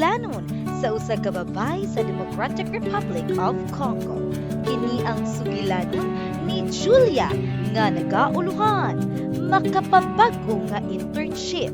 sugilanon sa usa ka babae sa Democratic Republic of Congo. Kini ang sugilanon ni Julia nga nagauluhan makapabag-o nga internship.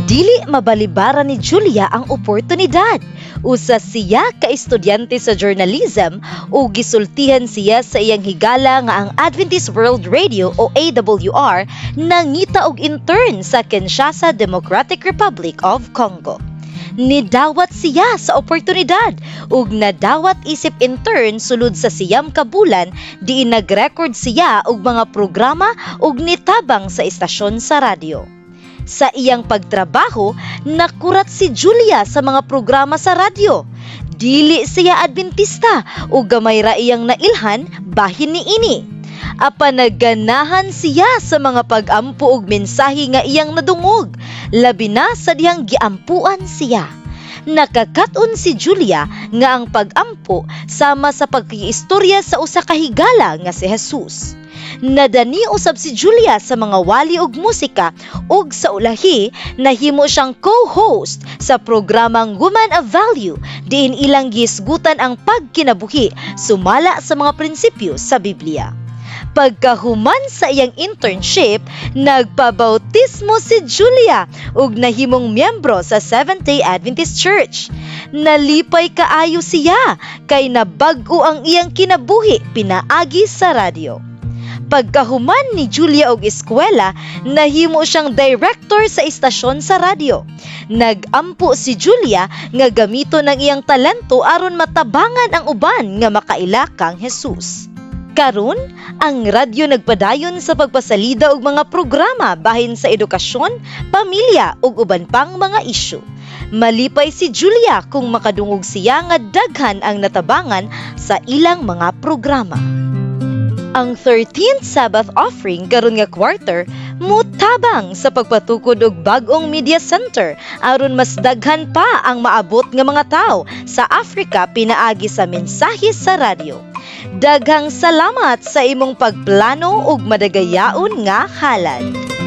Dili mabalibara ni Julia ang oportunidad. Usa siya ka estudyante sa journalism ug gisultihan siya sa iyang higala nga ang Adventist World Radio o AWR nangita og intern sa Kinshasa, Democratic Republic of Congo. Nidawat siya sa oportunidad ug nadawat isip intern sulod sa 9 ka bulan diin nag-record siya og mga programa ug nitabang sa istasyon sa radyo. Sa iyang pagtrabaho, nakurat si Julia sa mga programa sa radyo. Dili siya Adventista ug gamay ra iyang nailhan bahin niini. Apan nagganahan siya sa mga pag-ampo og mensahe nga iyang nadungog, labi na sa dihang giampuan siya. Nakakaton si Julia nga ang pag-ampo sama sa pagkiistorya sa usa ka higala nga si Jesus. Nadani usab si Julia sa mga wali og musika ug sa ulahi nahimo siyang co-host sa programang Woman of Value diin ilang gihisgutan ang pagkinabuhi sumala sa mga prinsipyo sa Biblia. Pagkahuman sa iyang internship, nagpabautismo si Julia ug nahimong miyembro sa Seventh-day Adventist Church. Nalipay kaayo siya kay nabag-o ang iyang kinabuhi pinaagi sa radyo. Pagkahuman ni Julia og eskwela, nahimo siyang director sa istasyon sa radyo. Nag-ampo si Julia nga gamiton ang iyang talento aron matabangan ang uban nga makaila kang Jesus. Karon, ang radyo nagpadayon sa pagpasalida og mga programa bahin sa edukasyon, pamilya ug uban pang mga isyu. Malipay si Julia kung makadungog siya nga daghan ang natabangan sa ilang mga programa. Ang 13th Sabbath offering karon nga quarter mutabang sa pagpatukod og bag-ong media center aron mas daghan pa ang maabot nga mga tawo sa Africa pinaagi sa mensahe sa radyo. Daghang salamat sa imong pagplano ug madagayaon nga halad.